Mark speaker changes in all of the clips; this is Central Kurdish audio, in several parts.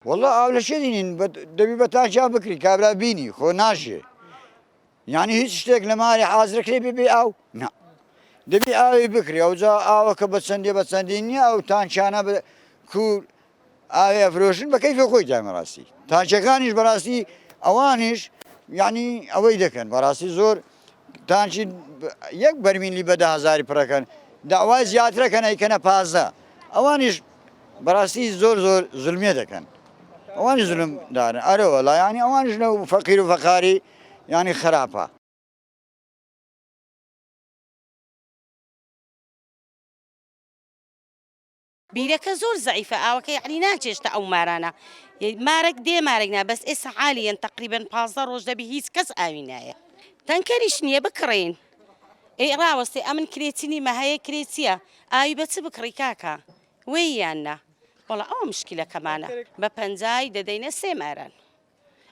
Speaker 1: وەڵا ئاو لە چێ دینین دەبی بە تاکیا بکری کابرا بینی خۆ ناژێ یعنی هیچ شتێک لە ماری حازرەکرێ بێ بێ ئاو نا دەبی ئاوی بکری ئەوجا ئاوەکە بە چەندێ بە چەندی نییە ئەو تانچانە کو ئاوێ ئەفرۆشن بە کەیفی خۆی دایمە ڕاستی تانچەکانیش بەڕاستی ئەوانیش یعنی ئەوەی دەکەن بەڕاستی زۆر تانچی یەک بەرمیلی بە دەهزاری پڕەکەن داوای زیاترەکەن ئەیکەنە پازە ئەوانیش بەڕاستی زۆر زۆر زولمێ دەکەن ئەوانی زولم دارن ئەرێ وەڵا یانی ئەوانیش لە فەقیر و فەقاری یانی خراپە.
Speaker 2: بیرەکە زۆر زەعیفە ئاوەکە یەعنی ناچێشتە ئەو مارانە مارەک دێ مارەک نا بەس ئێستا عالیەن تەقریبەن 15 ڕۆژ دەبی هیچ کەس ئاوی نایە تەنکەریش نییە بکڕین ئەی ڕاوەستێ ئەمن کرێچی نیمە هەیە کرێچیە ئاوی بە چ بکڕی کاکە وێی یان نا وەڵا ئەوە مشکلەکەمانە بە پەنجای دەدەینە سێ ماران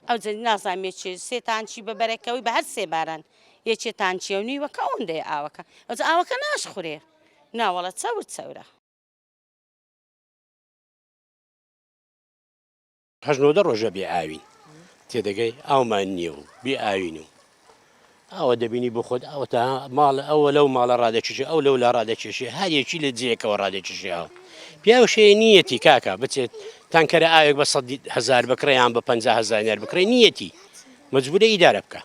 Speaker 2: ئەو جە نازانم یەکێ سێ تانچی بە بەرەکەوەی بە هەر سێ باران یەکێ تانچیە و نیوەکە ئەوەندەیە ئاوەکە ئەوجا ئاوەکە ناشخورێ ناوەڵە چەور چەورە.
Speaker 3: هەشت نۆدە ڕۆژە بێ ئاوین تێدەگەی ئاومان نییە و بێ ئاوین و ئاوە دەبینی بۆ خۆت ئەوە تا ماڵ ئەوە لەو ماڵە ڕادەکێشێ ئەو لەو لا ڕادەکێشێ هەر یەکی لە جێیەکەوە ڕادەکێشێ ئاو پیاو شێ نییەتی کاکە بچێت تانکەرە ئاوێک بە سەد هەزار بکڕێ یان بە 50 هەزار دینار بکڕێ نییەتی مەجبورە ئیدارە بکە.